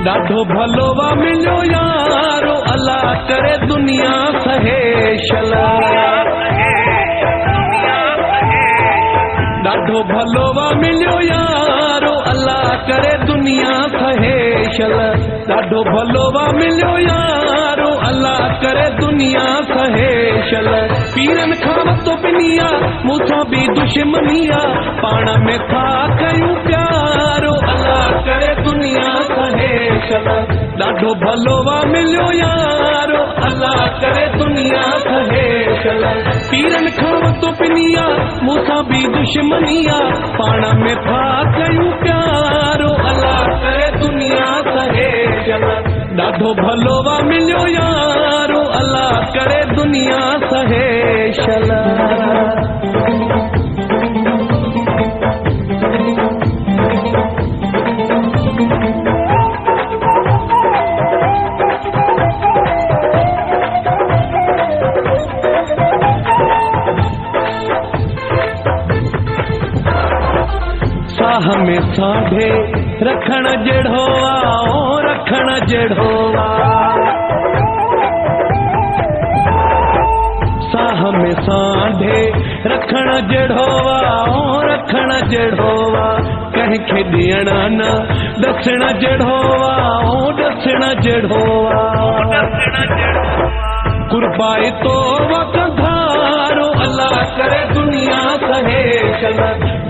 ॾाढो भलो वा मिलियो यारो, अलाह करे दुनिया सहे शल। ॾाढो भलो वा मिलियो यारो, अलाह करे दुनिया सहे शल। ॾाढो भलो वा मिलियो यारो, अलाह करे दुनिया सहे शल। पीरनि खां वरितो पिनिया, मूंसां बि दुश्मनी आ, पाण में था कयूं प्यारो, अलाह करे दुनिया सहे शल। ॾाढो भलो वा मिलियो यारो, अलाह करे दुनिया सहे शल। पीरनि खां वरितो पिनिया, मूंसां बि दुश्मनी आ, पाण में था कयूं प्यारो, अलाह करे दुनिया सहे शल। ॾाढो भलो वा मिलियो यारो, अलाह करे दुनिया सहे शल। साह में साढे रखण जहिड़ो आ, रखण जहिड़ो आ। साह में साढे रखण जहिड़ो आ, रखण जहिड़ो आ। कंहिंखे ॾियण न ॾसण जहिड़ो आ, ॾसण जहिड़ो आ। कुर्बाए तो कंधारो, अलाह करे दुनिया सहे शल।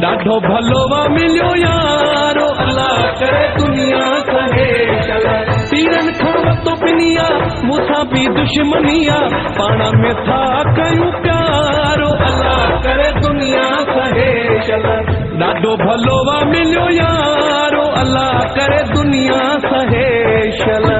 ॾाढो भलो वा मिलियो यारो, अलाह करे दुनिया सहे शल। पीरनि खां वरितो पिनिया, मूंसां बि दुश्मनी आ, पाण में था कयूं प्यारो, अलाह करे दुनिया सहे शल। ॾाढो भलो वा मिलियो यारो, अलाह करे दुनिया सहे शल।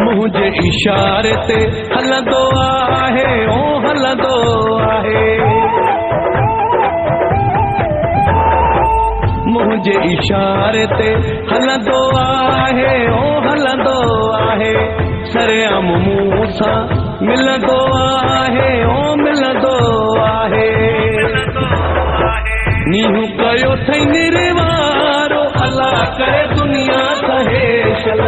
मुंहिंजे इशारे ते हलंदो आहे, ओ हलंदो आहे। मुंहिंजे इशारे ते हलंदो आहे, ओ हलंदो आहे। सरेआम मूंसां मिलंदो आहे, ओ मिलंदो आहे। नीहूं कयो अथई निरवारो, अलाह करे दुनिया सहे शल।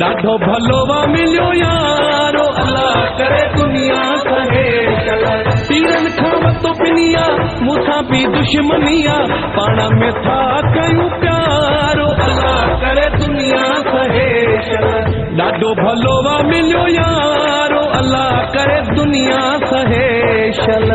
ॾाढो भलो वा मिलियो यारो, अलाह करे दुनिया सहे शल। पीरनि खां वरितो पिनिया, मूंसां बि दुश्मनी आ, पाण में था कयूं प्यारो, अलाह करे दुनिया सहे शल। ॾाढो भलो वा मिलियो यारो, अलाह करे दुनिया सहे शल।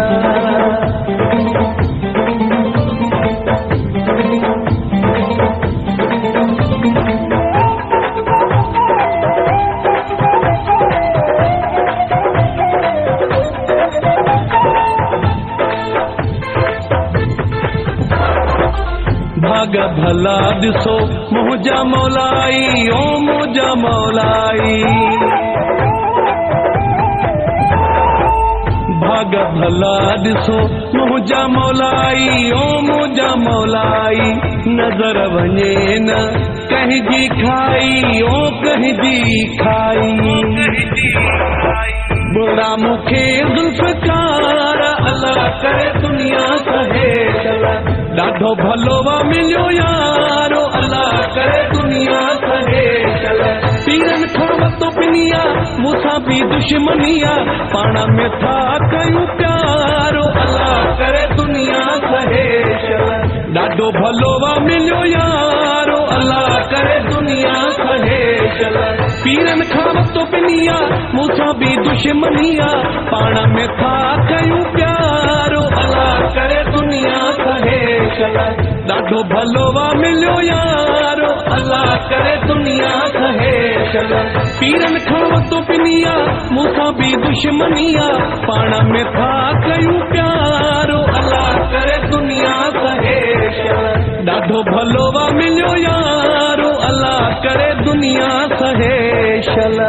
भाग भला ॾिसो मुंहिंजा मौलाई, ओ मुंहिंजा मौलाई। भाग भला ॾिसो मुंहिंजा मौलाई, ओ मुंहिंजा मौलाई। नज़र वञे न कंहिंजी खाई, ओ कंहिंजी खाई। बुरा मूंखे ज़ुल्फ़कार, अलाह करे दुनिया सहे शल। ॾाढो भलो वा मिलियो यारो, अलाह करे दुनिया सहे शल। पीरनि खां वरितो पिनिया, मूंसां बि दुश्मनी आ, पाण में था कयूं प्यारो, अलाह करे दुनिया सहे शल। ॾाढो भलो वा मिलियो यारो, अलाह करे दुनिया सहे शल। पीरनि खां वरितो पिनिया, मूंसां बि दुश्मनी आ, पाण में था कयूं प्यारो, अलाह करे दुनिया सहे शल। ॾाढो भलो वा मिलियो यारो, अलाह करे दुनिया सहे शल। पीरनि खां वरितो पिनिया, मूंसां बि दुश्मनी आ, पाण में था कयूं प्यारो, अलाह करे दुनिया सहे शल। ॾाढो भलो वा मिलियो यारो, अलाह करे दुनिया सहे शल।